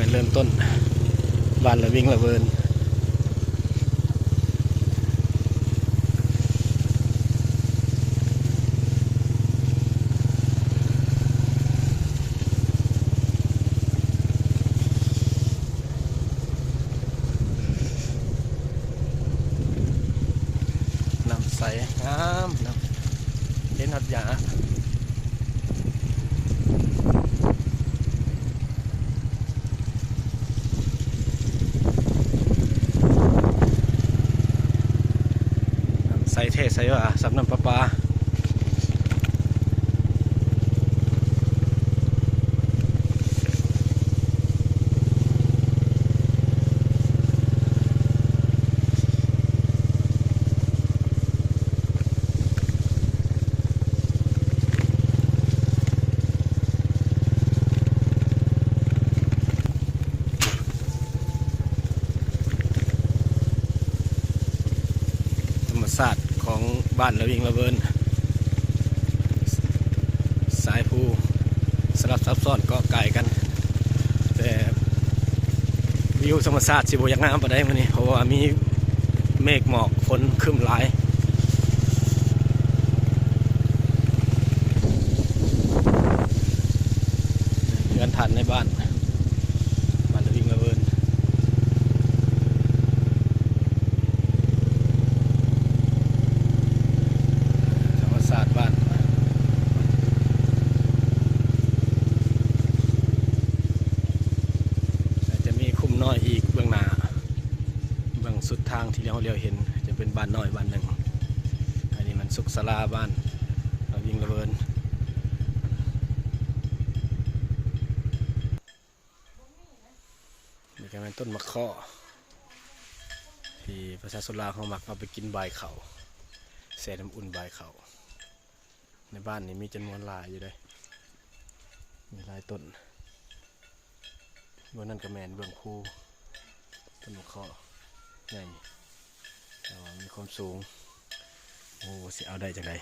ເລີ່ມຕົ້ນບ້ານລະວິງລະເວີນ. ນ້ຳໃສງາມເນາະ ເຫັນຮອດຫຍ້າ. ນ້ຳໃສແທ້ໃສວ່າ ສ່ຳນ້ຳປະປາ. ທຳມະຊາດຂອງບ້ານລະວິງລະເວີນ ສາຍພູສະຫຼັບຊັບຊ້ອນເກາະກາຍກັນ ແຕ່ວິວທຳມະຊາດຊິບໍ່ຢາກງາມປານໃດມື້ນີ້ ເພາະວ່າມີເມກໝອກຝົນຄຶ້ມຫຼາຍ. ເຮືອນທ່ານໃນບ້ານ ບ້ານລະວິງລະເວີນ ທຳມະຊາດບ້ານ ແລະ ຈະມີຄຸ້ມນ້ອຍອີກເບື້ອງໜ້າ ເບື້ອງສຸດທາງທີ່ເຮົາຫຼຽວເຫັນ ຈະເປັນບ້ານນ້ອຍບ້ານໜຶ່ງ. ອັນນີ້ມັນສຸກສາລາ ບ້ານລະວິງລະເວີນ. ນີ້ກໍແມ່ນຕົ້ນໝາກເຄາະ ທີ່ປະຊາຊົນລາວເຮົາມັກເອົາໄປກິນບ່າຍເຂົ້າ ແຊ່ນ້ຳອຸ່ນບ່າຍເຂົ້າ. ໃນບ້ານນີ້ມີຈຳນວນຫຼາຍຢູ່ເດ້ ມີຫຼາຍຕົ້ນ. ເບື້ອງນັ້ນກໍແມ່ນເບື້ອງພູ ຕົ້ນໝາກເຄາະໃຫຍ່ ແຕ່ວ່າມີຄວາມສູງ ບໍ່ຮູ້ວ່າຊິເອົາໄດ້ຈັ່ງໃດ.